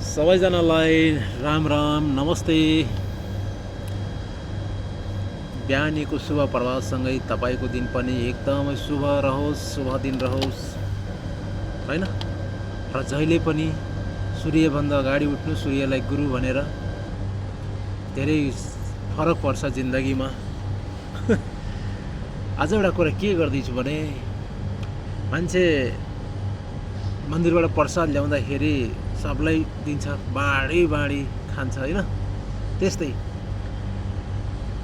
सबैजनालाई राम राम नमस्ते। बिहानीको शुभ प्रभातसँगै तपाईँको दिन पनि एकदमै शुभ रहोस्, शुभ दिन रहोस् हैन। र जहिले पनि सूर्यभन्दा अगाडि उठ्नु, सूर्यलाई गुरु भनेर धेरै फरक पर्छ जिन्दगीमा। आज एउटा कुरा के गर्दैछु भने मान्छे मन्दिरबाट प्रसाद ल्याउँदाखेरि सबलाई दिन्छ, बाँडी बाँडी खान्छ हैन। त्यस्तै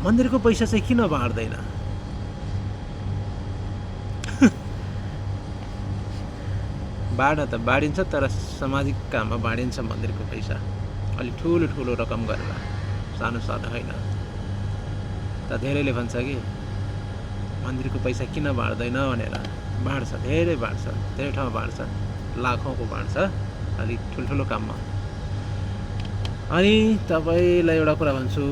मन्दिरको पैसा चाहिँ किन बाँड्दैन? बाँड्न त बाँडिन्छ, तर सामाजिक काममा बाँडिन्छ मन्दिरको पैसा। अलिक ठुलो ठुलो रकम गरेर, सानो सानो होइन। त धेरैले भन्छ कि मन्दिरको पैसा किन बाँड्दैन भनेर। बाँड्छ, धेरै बाँड्छ, धेरै ठाउँमा बाँड्छ, लाखौँको बाँड्छ अलिक ठुल्ठुलो काममा। अनि तपाईँलाई एउटा कुरा भन्छु,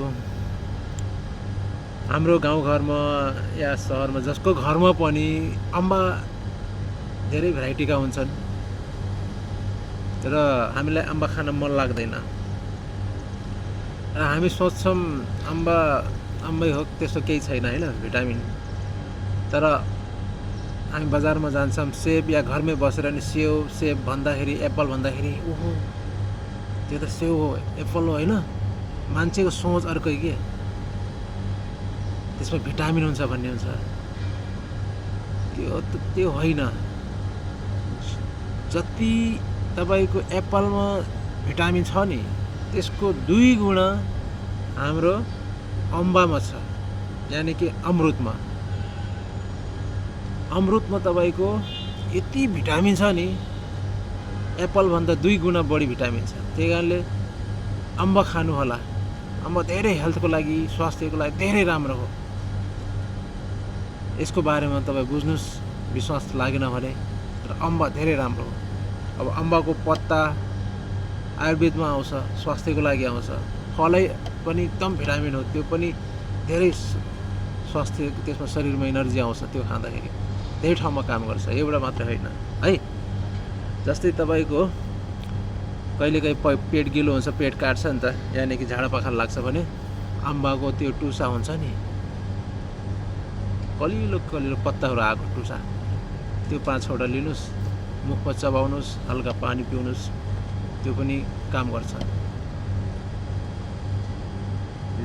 हाम्रो गाउँघरमा या सहरमा जसको घरमा पनि अम्बा धेरै भेराइटीका हुन्छन् र हामीलाई अम्बा खान मन लाग्दैन र हामी सोच्छौँ अम्बै हो, त्यस्तो केही छैन होइन भिटामिन। तर हामी बजारमा जान्छौँ, सेब या घरमै बसेर नि सेब भन्दाखेरि, एप्पल भन्दाखेरि ओहो त्यो त सेब हो, एप्पल हो होइन। मान्छेको सोच अर्कै के, त्यसमा भिटामिन हुन्छ भन्ने हुन्छ। त्यो होइन। जति तपाईँको एप्पलमा भिटामिन छ नि, त्यसको 2 गुणा हाम्रो अम्बामा छ, यानि कि अमृतमा तपाईँको यति भिटामिन छ नि, एप्पलभन्दा 2 गुणा बढी भिटामिन छ। त्यही कारणले अम्बा खानु होला। अम्बा धेरै हेल्थको लागि, स्वास्थ्यको लागि धेरै राम्रो हो। यसको बारेमा तपाईँ बुझ्नुहोस्, विश्वास लागेन भने। तर अम्बा धेरै राम्रो हो। अब अम्बाको पत्ता आयुर्वेदमा आउँछ, स्वास्थ्यको लागि आउँछ। फलै पनि एकदम भिटामिन हो, त्यो पनि धेरै स्वास्थ्य, त्यसमा शरीरमा एनर्जी आउँछ त्यो खाँदाखेरि। धेरै ठाउँमा काम गर्छ, एउटा मात्र होइन है। जस्तै तपाईँको कहिलेकाहीँ पेट गिलो हुन्छ, पेट काट्छ नि त, यानि कि झाडा पखाला लाग्छ भने अम्बाको त्यो टुसा हुन्छ नि, कलिलो कलिलो पत्ताहरू आएको टुसा, त्यो 5-6वटा लिनुहोस्, मुखमा चबाउनुहोस्, हल्का पानी पिउनुहोस्, त्यो पनि काम गर्छ।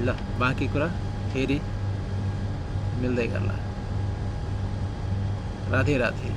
ल बाँकी कुरा फेरि मिल्दै गर्ला। राधे राधे।